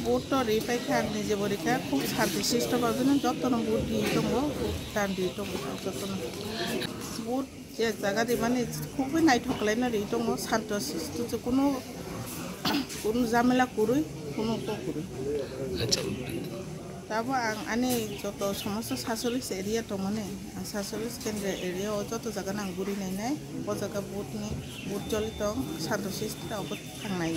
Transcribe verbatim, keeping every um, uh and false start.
Vote to ripai kha, ang nije bo rikha, khub santi sisto bagwino jotono vote di tongo, vote dan di tongo jotono. Vote je jaga di mani khubwi naithok khlaina ri tongo, santo sisto se kuno, kuno jamela kwrwi, kuno kok kwrwi. Acha. Tabo ang ani joto somosto sasolis area tongmani, ang sasolis kendra area o joto jaga nang guri nainai, o jaga vote ni, vote choli tong, santo sisto obo thangnai.